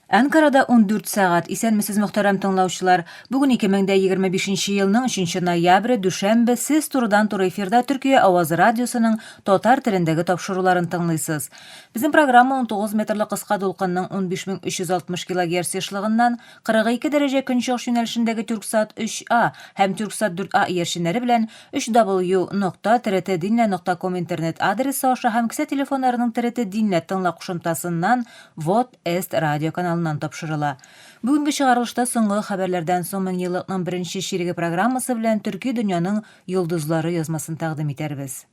Әнкарада 14 сәгать. Исәнмесез, мөхтәрәм тыңлаучылар. Бүген 2025 елның 3 ноябре, дүшәмбе, сез турыдан-туры эфирда Төркия авазы радиосының татар телендәге тапшыруларын тыңлыйсыз. Безнең программа 19 метрлы кыска дулкынның 15360 килогерц ешлыгыннан 42 дәрәҗә көнчыгыш юнәлешендәге Тюрксат 3А һәм Тюрксат 4А иярченнәре белән 3w нокта trtdinle нокта ком интернет адресы аша һәм кесә телефоннарының TRT Dinle тыңла кушымтасыннан Вот Эст радио каналыннан тапшырыла. Бүгенге чыгарылышта соңгы хәбәрләрдән соң меңьеллыкның беренче чиреге программасы белән төрки дөньяның йолдызлары язмасын тәкъдим итәрбез.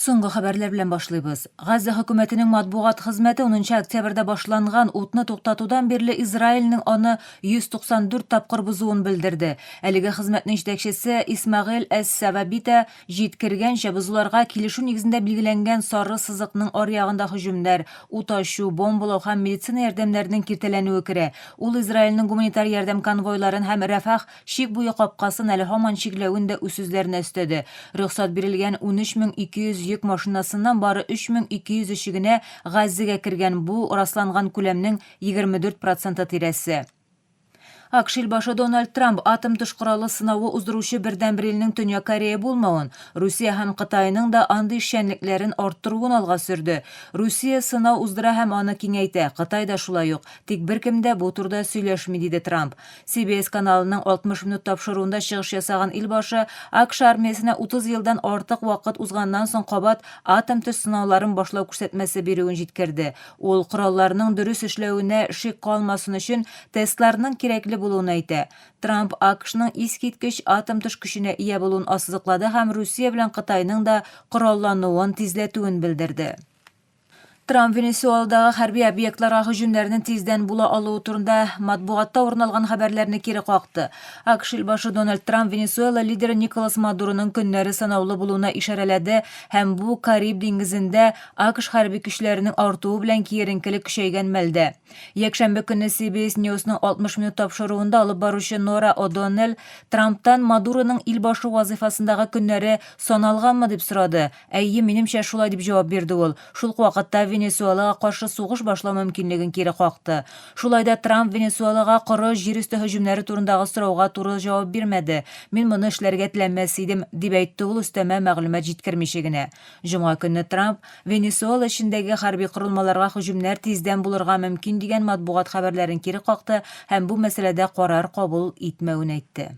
Соңгы хәбәрләр белән башлыйбыз. Газа хөкүмәтенең матбугат хезмәте 10 октябрьдә башланган утны туктатудан бирле Израильнең аны 194 тапкыр бозуын белдерде. Әлеге хезмәтнең җитәкчесе Исмәгыйль әс-Савабита җиткергәнчә, бозуларга килешү нигезендә билгеләнгән сары сызыкның аръягында һөҗүмнәр, ут ачу, бомбалау һәм медицина ярдәмнәренең киртәләнүе керә. Ул Израильнең гуманитар ярдәм конвойларын һәм Рәфах Чик буе капкасын әле һаман чикләвен дә үз сүзләренә өстәде. Рөхсәт бирелгән 13 200 йөк машинасыннан бары 3200 өче генә Газзегә кергән, бу, расланган күләмнең 24 проценты тирәсе. АКШ илбашы Дональд Трамп атом-төш коралы сынавы уздыручы бердәнбер илнең Төньяк Корея булмавын, Русия һәм Кытайның да андый эшчәнлекләрен арттыруын алга сөрде. Русия сынау уздыра һәм аны киңәйтә, Кытай да шулай ук. Тик беркем дә бу турыда сөйләшми, диде Трамп. CBS каналының 60 минут тапшыруында чыгыш ясаган илбашы АКШ армиясенә 30 елдан артык вакыт узганнан соң кабат атом-төс сынауларын башлау күрсәтмәсе бирүен җиткерде. Ул коралларның дөрес эшләвенә шик калмасын өчен тестларның кирәкле булуын әйтә. Трамп АКШның искиткеч атом-төш көченә ия булуын ассызыклады һәм Русия белән Кытайның да кораллануын тизләтүен белдерде. Трамп Венесуэладагы хәрби объектларга һөҗүмнәрнең тиздән була алуы турында матбугатта урын алган хәбәрләрне кире какты. АКШ илбашы Дональд Трамп Венесуэла лидеры Николас Мадуроның көннәре санаулы булуына ишарәләде һәм бу Кариб диңгезендә АКШ хәрби көчләренең артуы белән киеренкелек көчәйгән мәлдә. Якшәмбе көнне CBS News-ның 60 минут тапшыруында алып баручы Нора О'Доннелл Трамптан Мадуроның илбашы вазыйфасындагы көннәре саналганмы дип сорады. Әйе, минемчә, шулай дип җавап бирде ул. Шул ук вакытта Венесуэлага каршы сугыш башлау мөмкинлеген кире какты. Шулай да Трамп Венесуэлага коры җир өсте һөҗүмнәре турындагы сорауга туры җавап бирмәде. Мин моны эшләргә теләмәс идем, дип әйтте ул өстәмә мәгълүмат җиткермичә генә. Җомга көнне Трамп, Венесуэла эчендәге хәрби корылмаларга һөҗүмнәр тиздән булырга мөмкин дигән матбугат хәбәрләрен кире какты һәм бу мәсьәләдә карар кабул итмәвен әйтте.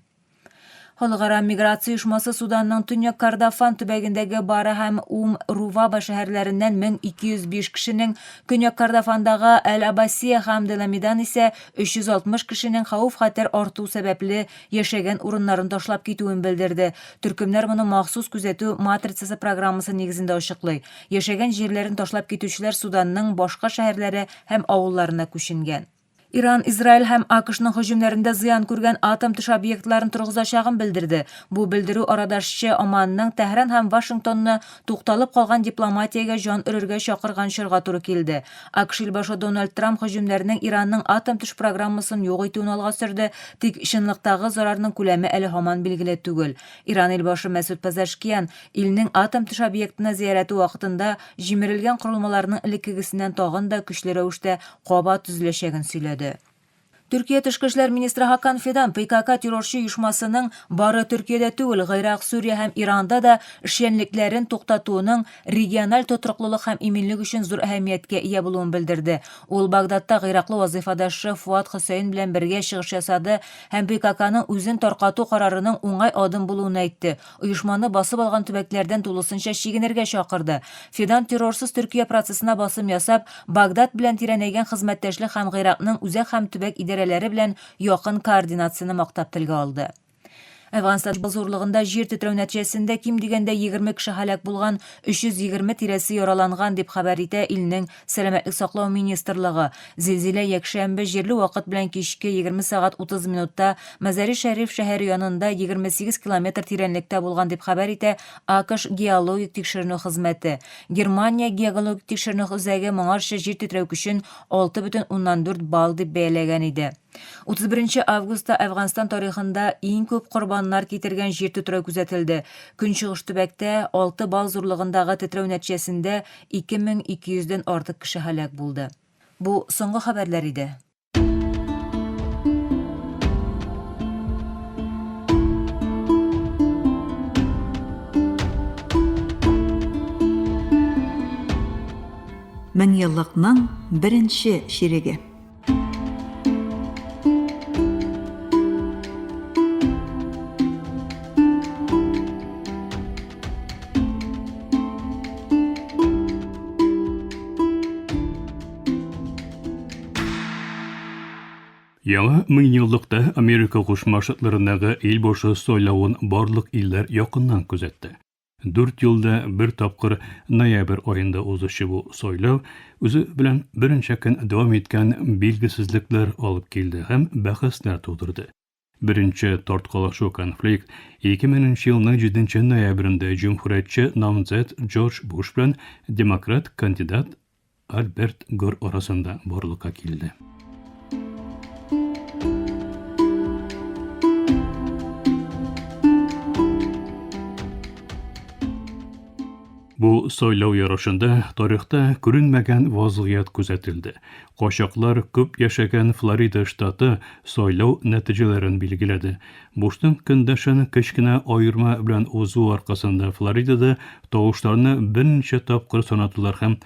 Халыкара миграция оешмасы Суданның Төньяк Кордофан төбәгендәге Бара һәм Ум-Руваба шәһәрләреннән 1205 кешенең, Көньяк Кордофандагы Әл-Абасия һәм Деламидан исә 360 кешенең хәвеф-хәтәр арту сәбәпле яшәгән урыннарын ташлап китүен белдерде. Төркемнәр моны махсус күзәтү матрицасы программасы нигезендә ачыклый. Яшәгән җирләрен ташлап китүчеләр Суданның башка шәһәрләре һәм авылларына күченгән. Иран Израиль һәм АКШның һөҗүмнәрендә зыян күргән атом-төш объектларын торгызачагын белдерде. Бу белдерү арадашчы Оманның Тәһран һәм Вашингтонны тукталып калган дипломатиягә җан өрергә чакырган чорга туры килде. АКШ илбашы Дональд Трамп һөҗүмнәрнең Иранның атом-төш программасын юк итүен алга сөрде, тик чынлыктагы зарарның күләме әле һаман билгеле түгел. Иран илбашы Мәсүд Пезешкиан илнең атом-төш объектына зиярәте вакытында җимерелгән корылмаларның элеккегесеннән тагын да көчле рәвештә кабат төзеләчәген сөйләде. Төркия тышкы эшләр министры Хакан Фидан ПКК террорчы оешмасының бары Төркиядә түгел, Гыйрак, Сүрия һәм Иранда да эшчәнлекләрен туктатуының региональ тотрыклылык һәм иминлек өчен зур әһәмияткә ия булуын белдерде. Ул Багдадта гыйраклы вазыйфадашы Фуат Хөсәен белән бергә чыгыш ясады һәм ПККның үзен таркату карарының уңай адым булуын әйтте. Оешманы басып алган төбәкләрдән тулысынча чигенергә чакырды. Фидан террорсыз Төркия процессына басым ясап, Багдад белән тирәнәйгән хезмәттәшлек һәм Гыйракның үзәк һәм төбәк идарәләре белән якын координацияне мактап телгә алды. Әфганстан зурлыгында җир тетрәү нәтиҗәсендә ким дигәндә 20 кеше һәлак булган, 320 тирәсе яраланган, дип хәбәр итә илнең Сәламәтлек саклау министрлыгы. Зилзилә якшәмбе җирле вакыт белән кичке 20 сәгать 30 минутта Мазари-Шәриф шәһәре янында 28 километр тирәнлектә булган, дип хәбәр итә АКШ геологик тикшеренү хезмәте. Германия геологик тикшеренү үзәге моңарчы җир тетрәү көчен 6,4 балл дип бәяләгән иде. 31 августта Әфганстан тарихында иң күп корбаннар китергән җир тетрәү күзәтелде. Көнчыгыш төбәктә 6 балл зурлыгындагы тетрәү нәтиҗәсендә 2200 дән артык кеше һәлак булды. Бу соңгы хәбәрләр иде. Меңьеллыкның беренче чиреге. Яңа меңьеллыкта Америка Кушма Штатларындагы ил башы сайлавын барлык илләр якыннан күзәтте. Дүрт елда бер тапкыр ноябрь аенда узучы бу сайлау үзе белән берничә көн дәвам иткән билгесезлекләр алып килде һәм бәхәсләр тудырды. Беренче тарткалашу конфликт 2000 нче елның 7 ноябрендә җөмһүриятче намзәт Джордж Буш белән демократ кандидат Альберт Гор арасында барлыкка килде. Бу сайлау ярышында тарихта күренмәгән вазгыять күзәтелде. Качаклар күп яшәгән Флорида штаты сайлау нәтиҗәләрен билгеләде. Бушның көндәшен кечкенә аерма белән узу аркасында Флоридада тавышларны берничә тапкыр санадылар һәм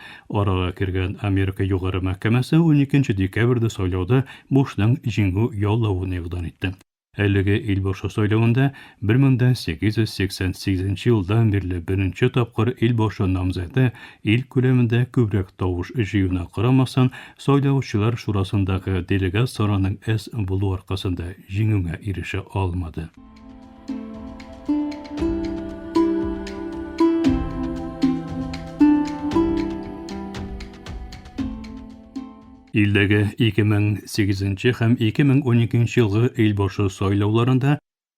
арага кергән Америка Югары мәхкәмәсе 12 декабрьдә сайлауда Бушның җиңү яулавын игълан итте. Әлеге илбашы сайлавында 1888 нче елдан бирле беренче тапкыр илбашы намзәте ил күләмендә күбрәк тавыш җыюына карамастан, сайлаучылар шурасындагы делегат санының әз булу аркасында җиңүгә ирешә алмады. Илдәге 2008 һәм 2012 елгы илбашы сайлауларында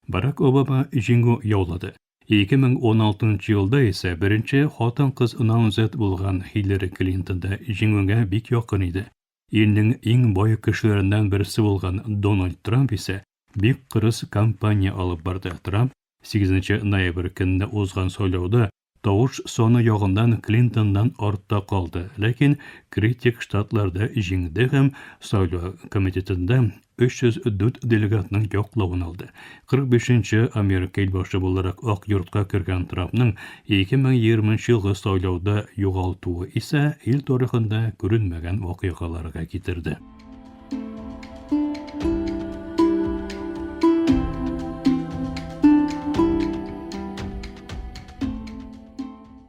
Барак Обама җиңү яулады. 2016 елда исә беренче хатын-кыз намзәт булган Хиллари Клинтон да җиңүгә бик якын иде. Илнең иң бай кешеләреннән берсе булган Дональд Трамп исә бик кырыс кампания алып барды. Трамп 8 ноябрь көнне узган сайлауда Тавыш саны ягыннан Клинтоннан артта калды, ләкин критик штатларда җиңде һәм сайлау комитетында 304 делегатның яклавын алды. 45 нче Америка илбашы буларак Ак йортка кергән Трампның 2020 елгы сайлауда югалтуы исә ил тарихында күренмәгән вакыйгаларга китерде.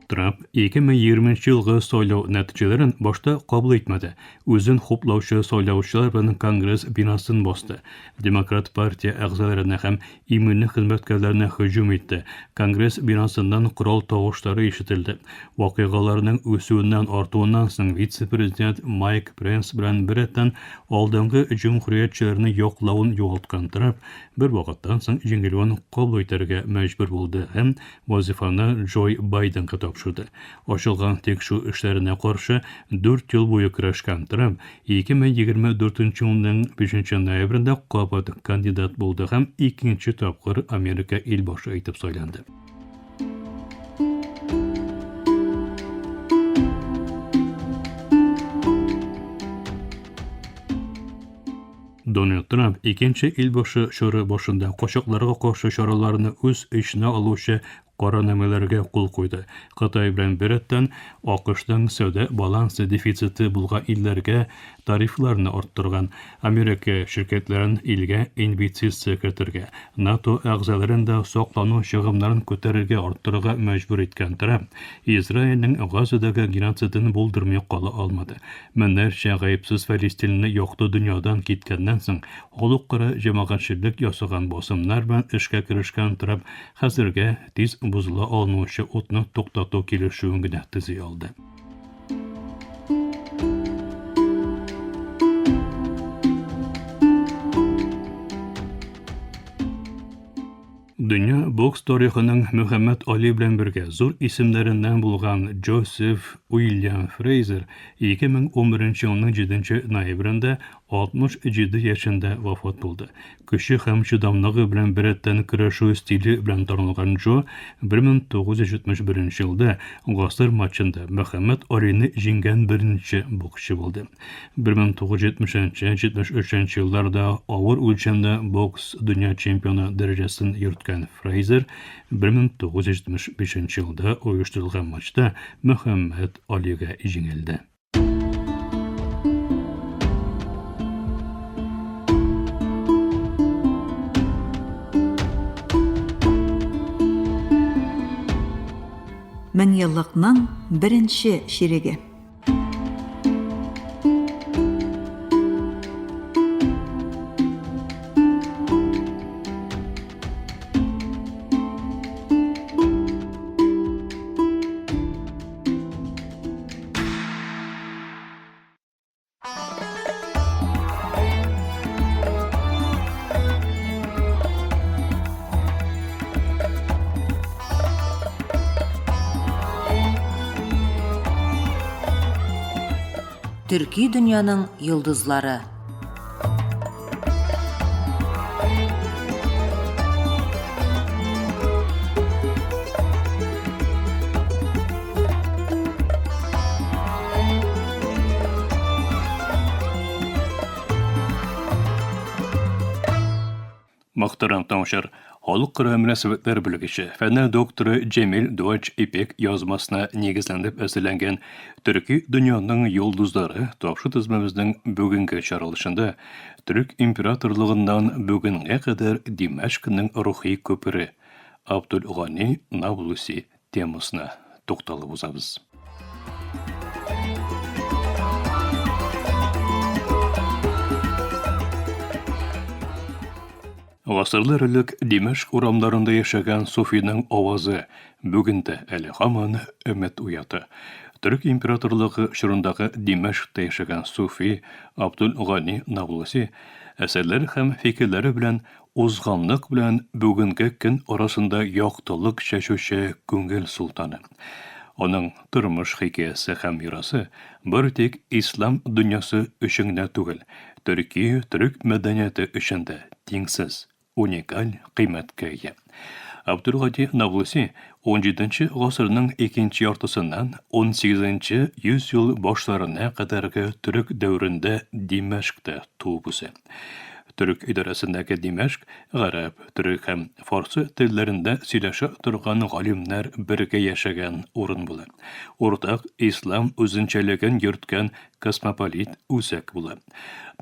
Трамп 2020 елгы сайлау нәтиҗәләрен башта кабул итмәде. Үзен хуплаучы сайлаучылар белән Конгресс бинасын басты. Демократ партия әгъзаларына һәм иминлек хезмәткәрләренә һөҗүм итте. Конгресс бинасыннан корал тавышлары ишетелде. Вакыйгаларның үсүеннән артуыннан соң вице-президент Майк Пенс белән беррәттән алдынгы җөмһүриятчеләрне яклавын югалткан Трамп бер вакыттан соң җиңелүен кабул итәргә мәҗбүр булды һәм вазифаны Джой Байденга тапшырды. Ачылган тикшерү эшләренә каршы дүрт ел буе көрәшкән Трамп 2024 елның 5 ноябрендә кабат кандидат булды һәм икенче тапкыр Америка илбашы итеп сайланды. Дональд Трамп икенче илбашы чоры башында качакларга каршы чараларны үз эченә алучы карарнамәләргә кул куйды. Кытай белән беррәттән, АКШның сәүдә балансы дефициты булган илләргә тарифларны арттырган, Америка ширкәтләрен илгә инвестиция кертергә, НАТО әгъзаларын да саклану чыгымнарын күтәрергә арттырырга мәҗбүр иткән Трамп Израильнең Газадагы геноцидын булдырмый кала алмады. Меңнәрчә гаепсез фәлистинле якты дөньядан киткәннән соң, халыкара җәмәгатьчелек ясаган басымнар белән эшкә керешкән Трамп Хәзергә тиз бозыла алмаучы утны туктату килешүен генә төзи алды. Дөнья бокс тарихының Мөхәммәд Али белән бергә зур исемнәреннән булган Джозеф Уильям Фрейзер 2011 елның 7 ноябрендә 67 яшендә вафат булды. Көче һәм чыдамлыгы белән беррәттән көрәшү стиле белән танылган Джо 1971 елда гасыр матчында Мөхәммәд Алины җиңгән беренче боксчы булды. 1970-73 елларда авыр үлчәмдә бокс дөнья чемпионы дәрәҗәсен йөрткән Фрейзер 1975 елда оештырылган матчта Мөхәммәд Алига җиңелде. Меңьеллыкның беренче чиреге. Төрки дөньяның йолдызлары. Мөхтәрәм тыңлаучылар, халыкара мөнәсәбәтләр белгече, фәннәр докторы Җәмил Дуач Ипек язмасына нигезләнеп әзерләнгән Төрки дөньяның йолдызлары тапшы тезмәбезнең бүгенге чыгарылышында Төрек императорлыгыннан бүгенгә кадәр Димәшкнең рухи күпере Абдул-Гани Наблуси темасына тукталып узабыз. Гасырлар элек Димәшк урамнарында яшәгән Суфиның авазы бүген дә әле һаман өмет уята. Төрек императорлыгы чорындагы Димәшктә яшәгән Суфи Абдул Гани Наблуси әсәрләре һәм фикерләре белән Узганлык белән бүгенге көн арасында яктылык чәчүче күңел солтаны. Аның тормыш хикәясе һәм мирасы бары тик ислам дөньясы өчен генә түгел, төрки, төрек мәдәнияте өчен дә тиңсез, уникаль кыйммәткә ия. Абдулгади Наблуси унҗиденче гасырның икенче яртысыннан унсигезенче йөз ел башларына кадәрге төрек дәверендә Димәшктә туып үсә. Төрек идарәсендәге Димәшк гарәп, төрек һәм фарсы телләрендә сөйләшә торган галимнәр бергә яшәгән урын була. Уртак ислам үзенчәлеген йөрткән космополит үзәк була.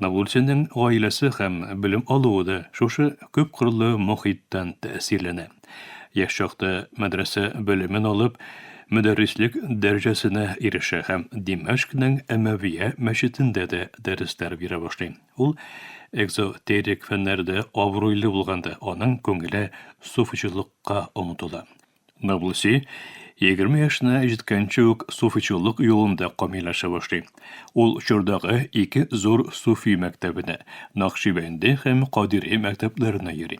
Наблусинең гаиләсе һәм белем алуы да шушы күпкырлы мохиттән тәэсирләнә. Яшь чакта мәдрәсә белемен алып, мөдәррислек дәрәҗәсенә ирешә һәм Димәшкнең Әмәвия мәчетендә дә дәресләр бирә башлый. Ул экзотерик фәннәрдә абруйлы булганда, аның күңеле суфичылыкка омтыла. Наблуси 20 яшенә җиткәнче үк суфичылык юлында камилләшә башлый. Ул чордагы ике зур суфи мәктәбенә, Накшибәнди һәм Кадири мәктәпләренә йөри.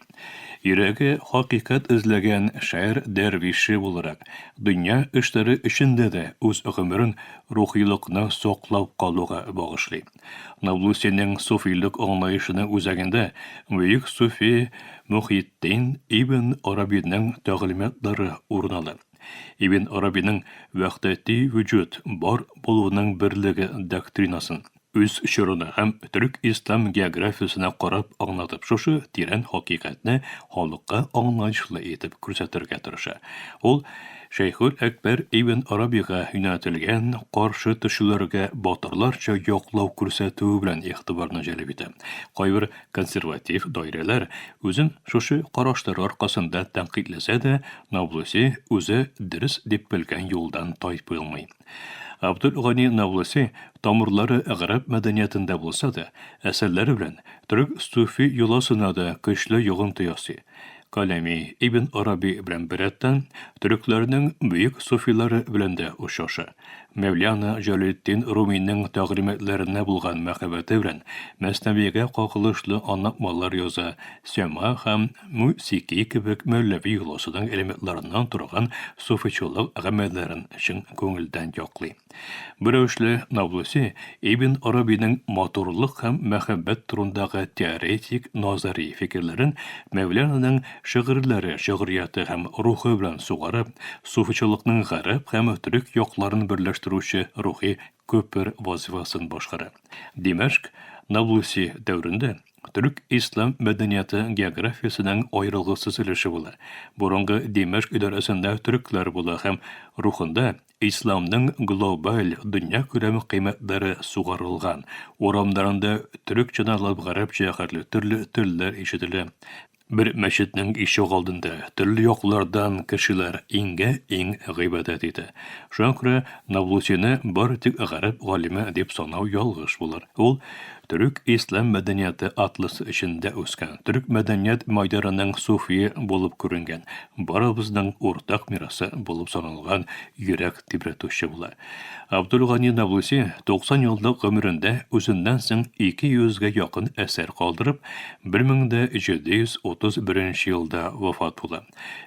Йөрәге хакыйкать эзләгән шәһәр дәрвише буларак, дөнья эшләре эчендә дә үз гомерен рухилыкны саклап калуга багышлый. Наблусинең суфилык аңлаешының үзәгендә бөек суфи Мөхетдин ибн Арабиның тәгълиматлары урын ала. Ибн Арабиның вәхдәти вөҗүд, бар булуның берлеге доктринасын үз чорына һәм төрек-ислам географиясенә карап аңлатып, шушы тирән хакыйкатьне халыкка аңлаешлы итеп күрсәтергә тырыша. Ул Шәйхул Әкбәр ибн Арабига юнәлтелгән каршы төшүләргә батырларча яклау күрсәтүе белән игътибарны җәлеп итә. Кайбер консерватив даирәләр үзен шушы карашлары аркасында тәнкыйтьләсә дә, Наблуси үзе дөрес дип белгән юлдан тайпылмый. Абдул-Гани Наблуси тамырлары гарәп мәдәниятендә булса да, әсәрләре белән төрек суфи йоласына да көчле йогынты ясый. Каләми, Ибн Араби белән беррәттән, төрекләрнең бөек суфилары белән дә очраша. Мәүляна Җәләлетдин Руминың тәгълиматларына булган мәхәббәте белән Мәснәвигә кагылышлы аңлатмалар яза, сема һәм мүсики кебек мәүләви йоласының элементларыннан торган суфичылык гамәлләрен чын күңелдән яклый. Бу рәвешле Наблуси Ибн Арабиның матурлык һәм мәхәббәт турындагы теоретик назари фикерләрен Мәүлананың шигырьләре, шигърияте һәм рухы белән сугарып, суфичылыкның гарәп һәм төрек якларын берләштерүче рухи күпер вазифасын башкара. Димәшк Наблуси дәверендә Төрек ислам мәдәнияте географиясенең аерылгысыз өлеше була. Борынгы Димәшк идарәсендә төрекләр була һәм рухында Исламның глобаль, дөньякүләм кыйммәтләре сугарылган, урамнарында төрекчәдән алып гарәпчәгә хәтле төрле телләр ишетелә. Бер мәчетнең ишегалдында төрле яклардан кешеләр иңгә-иң гыйбадәт итә. Шуңа күрә Наблусины бары тик гарәп галиме дип санау ялгыш булыр. Ул төрек ислам мәдәнияте атласы эчендә үскән, төрек мәдәният мәйданының суфие булып күренгән, барыбызның уртак мирасы булып саналган йөрәк тибрәтүче була. Абдулгани Наблуси 90 еллык гомерендә үзеннән соң 200 гә якын әсәр калдырып, 1731 елда вафат була.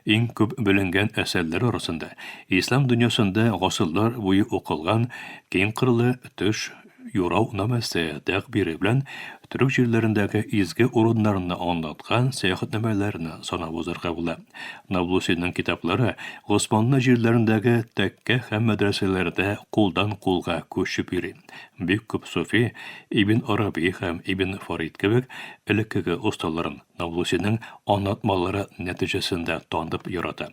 Иң күп беленгән әсәрләр арасында ислам дөньясында гасырлар буе укылган киң кырлы төш юрау намәсе тәгъбире белән төрек җирләрендәге изге урыннарны аңлаткан сәяхәтнамәләрне санап узарга була. Наблусиның китаплары Госманлы җирләрендәге тәккә һәм мәдрәсәләрдә кулдан-кулга күчеп йөри. Бик күп суфи Ибн Араби һәм Ибн Фарид кебек элеккеге осталарын Наблусиның аңлатмалары нәтиҗәсендә танып ярата.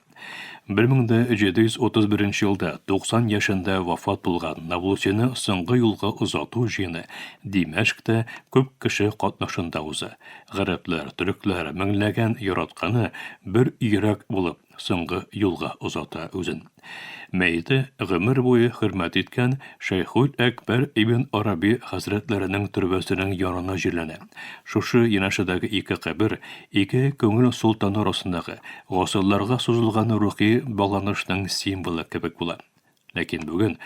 1731 елда 90 яшендә вафат булган Наблусины соңгы юлга озату җыены Димәшктә күп кеше катнашында уза. Гарәпләр, төрекләр меңләгән яратканы бер йөрәк булып соңгы юлга озата үзен. Мәете гомер буе хөрмәт иткән Шәйхул Әкбәр ибн Араби хәзрәтләренең төрбәсенең янына җирләнә. Шушы янәшәдәге ике кабер ике күңел солтаны арасындагы гасырларга сузылган рухи багланышның символы кебек була. Ләкин бүген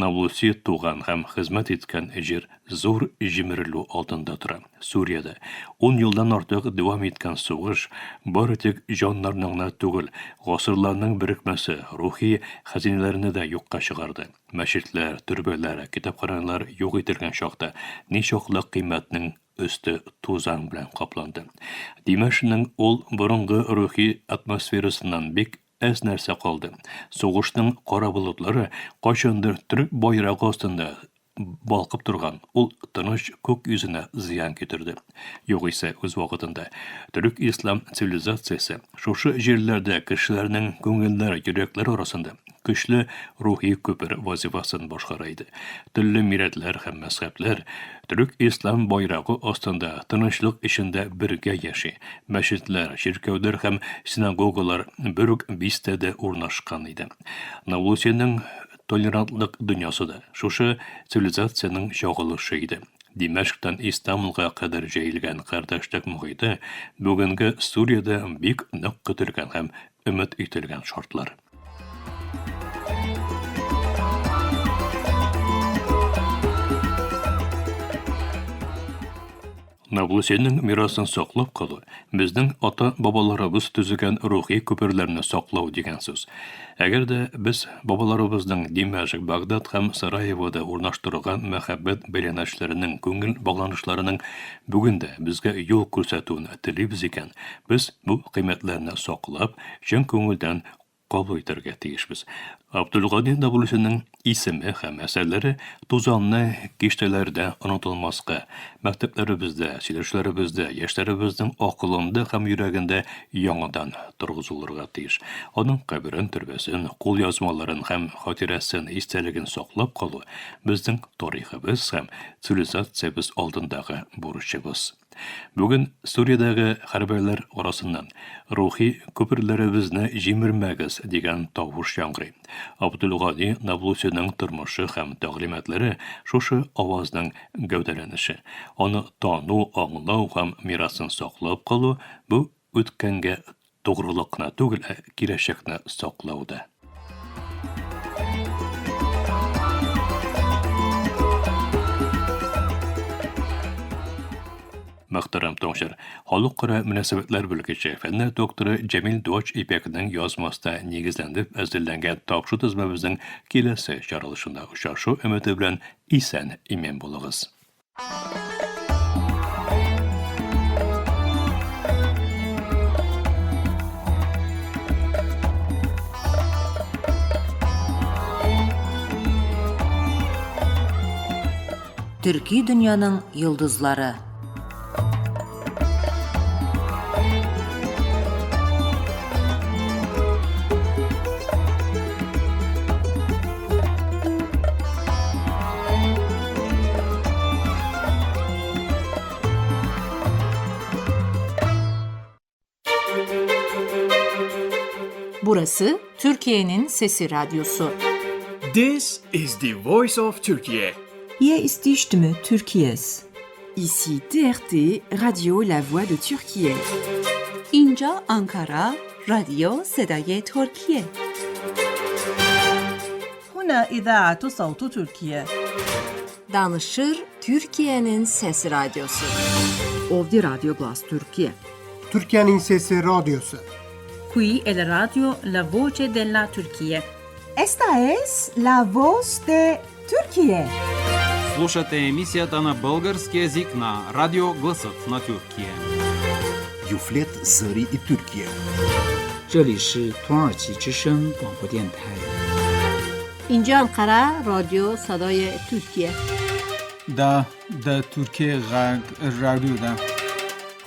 Наблуси туган һәм хезмәт иткән җир зур җимерелү алдында тора. Сүриядә ун елдан артык дәвам иткән сугыш бары тик җаннарны гына түгел, гасырларның берекмәсе, рухи хәзинәләрне дә юкка чыгарды. Мәчетләр, төрбәләр, китапханәләр юк ителгән чакта ничаклы кыйммәтнең өсте тузан белән капланды. Димәшнең ул борынгы рухи атмосферасыннан бик әз нәрсә калды. Сугышның кара болытлары кайчандыр төрек байрагы астында балкып торган ул тыныч күк йөзенә зыян китерде. Югыйсә, үз вакытында төрек ислам цивилизациясе шушы җирләрдә кешеләрнең күңелләре, йөрәкләре арасында көчле рухи күпер вазифасын башкара иде. Төрле милләтләр һәм мәзһәбләр төрек ислам байрагы астында тынычлык эчендә бергә яши. Мәчетләр, чиркәүләр һәм синагогалар бер үк бистәдә урнашкан иде. Наблусиның Толерантлык дөньясы да шушы цивилизациянең чагылышы иде. Димәшктән Истанбулга кадәр җәелгән кардәшлек мохите бүгенге Сүриядә бик нык көтелгән һәм өмет ителгән шартлар. Наблусиның мирасын саклап калу, безнең ата-бабаларыбыз төзегән рухи күперләрне саклау дигән сүз. Әгәр дә без бабаларыбызның Димәшк, Багдад һәм Сараевода урнаштырылган мәхәббәт бәйләнешләренең, күңел багланышларының бүген дә безгә юл күрсәтүен телибез икән, без бу кыйммәтләрне саклап, чын күңелдән кабул итәргә тиешбез. Абдулгани Наблусиның исеме һәм әсәрләре тузанны киштәләрдә онытылмаска, мәктәпләребездә, сөйләшләребездә, яшьләребезнең акылында һәм йөрәгендә яңадан торгызылырга тиеш. Аның каберен, төрбәсен, кулъязмаларын һәм хатирәсен, истәлеген саклап калу безнең тарихыбыз һәм цивилизациябез алдындагы бурычыбыз. Бүген Сүриядәге хәрбәләр арасыннан рухи күперләребезне җимермәгез дигән тавыш яңгырый. Абдулгани Наблусиның тормышы һәм тәгълиматлары шушы авазның гәүдәләнеше. Аны тану, аңлау һәм мирасын саклап калу бу үткәнгә тугрылык кына түгел, ә киләчәкне саклау да. Мөхтәрәм тыңлаучылар, халыкара мөнәсәбәтләр белгече, фәннәр докторы Җәмил Доч Ипәкнең язмасына нигезләнеп әзерләнгән тапшыру тезмәбезнең киләсе чыгарылышында очрашу өмете белән исән-имин булыгыз. Төрки дөньяның йолдызлары. Burası Türkiye'nin Sesi Radyosu. This is the voice of Turkey. Hier ist die Stimme Türkiye's. Ici TRT, Radio La Voix de Türkiye. اینجا آنکارا رادیو صدای ترکیه. هنا إذاعة صوت تركيا. Danışır Türkiye'nin Sesi Radyosu. Ovdi Radyo Glas Türkiye. Türkiye'nin Sesi Radyosu. Qui è la radio La Voce della Turchia. Esta es la voz de Türkiye. Слушате емисията на български език на Радио Гласът на Тюркия. Юфлет Zëri i Türkiye. 这里是土耳其之声广播电台。 اینجا انقره رادیو صدای ترکیه. دا د ترکیې غږ راډیو ده.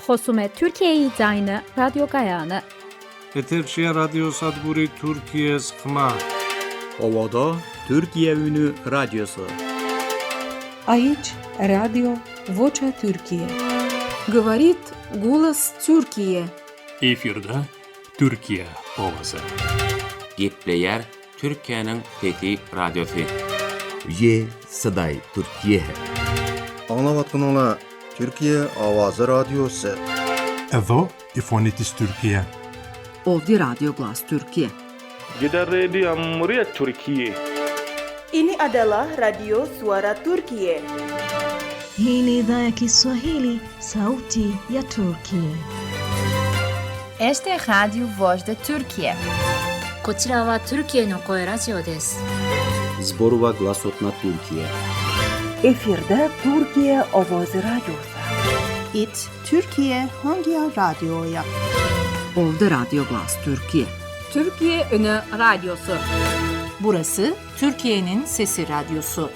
خصوم Türkiye'yi ձայնը ռադիոկայանը։ Եթերշիա ռադիոսადგուրի Թուրքիես խմա։ Ovada Türkiye Ünü Radyosu. Aici Radio Vocea Türkiye. Говорит голос Türkiye. Efirde Türkiye Owazy. Gepleýär Türkiýäniň Sesi Radiosy. Ye Saday Türkiye. Аңлаватканыңла Türkiye Owazy Radiosu. Εδώ η φωνή της Τουρκία. Ovdi Radyo Glas Türkiye. Gidan rediyon muryar Turkiyya. Ini adalah Radio Suara Turkiye. Hii ni idhaa ya Kiswahili, sauti ya Turki. Esta é Rádio Voz da Turquia. こちらはトルキエの声ラジオです。 Зборува гласот на Туркија. Efirde Türkiye Ovozi Radyosu. It Türkiye Hangi Radyo'ya? Ovdi Radyo Glas Türkiye. Türkiye Ünü Radyosu. Burası Türkiye'nin Sesi Radyosu.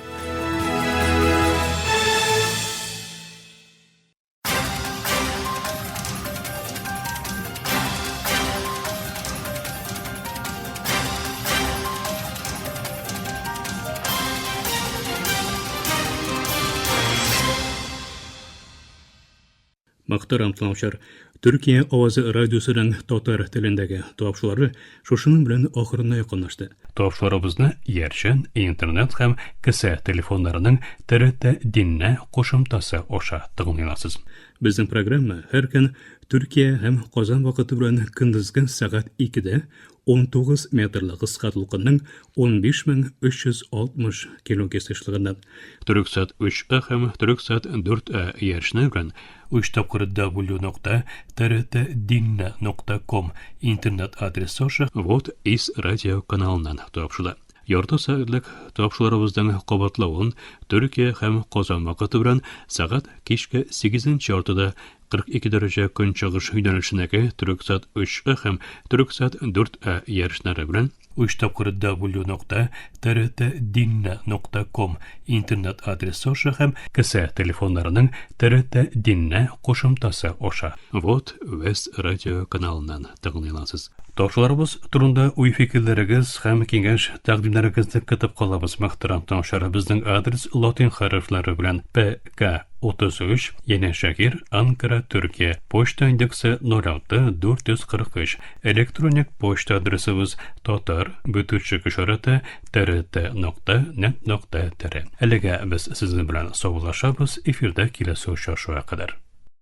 Мөхтәрәм тыңлаучылар, Төркия авазы радиосының татар телендәге тапшырулары шушының белән ахырына якынлашты. Тапшыруларыбызны иярчен интернет һәм кесә телефоннарының TRT Dinle кушымтасы аша тыңлый аласыз. Безнең программа һәр көн Төркия һәм Казан вакыты белән көндезге сәгать 2-дә 19 метрлы кыска дулкынның 15360 килогерц ешлыгыннан Төрексат 3А һәм Төрексат 4А иярчене белән 3 тапкыр w.trtdinne.com интернет адресы аша Вот из радио каналыннан тапшыла. Ярты сәгатьлек тапшыруларыбызның кабатлавын Төркия һәм Казан вакыты белән сәгать кичке 8 яртыда 42 дәрәҗә көнчыгыш юнәлешендәге Төрексат 3А һәм Төрексат 4А иярченнәре белән 3 тапкыр w.trtdinne.com интернет адресы аша һәм кесә телефоннарының TRT Dinle кушымтасы аша Вот Вест радио каналыннан тыңлый аласыз. Тапшыруларыбыз турында уй-фикерләрегез һәм киңәш тәкъдимнәрегезне көтеп калабыз. Мөхтәрәм тыңлаучылар, безнең адрес латин хәрефләре белән ПК 33 Yenişehir, Ankara, Türkiye. Poçta индексы 06 443. Elektronik poçta adresimiz tatar бүтүчек ишарәте trt.net.tr. Әлегә без сезнең белән саубуллашабыз. Эфирдә киләсе очрашуга кадәр.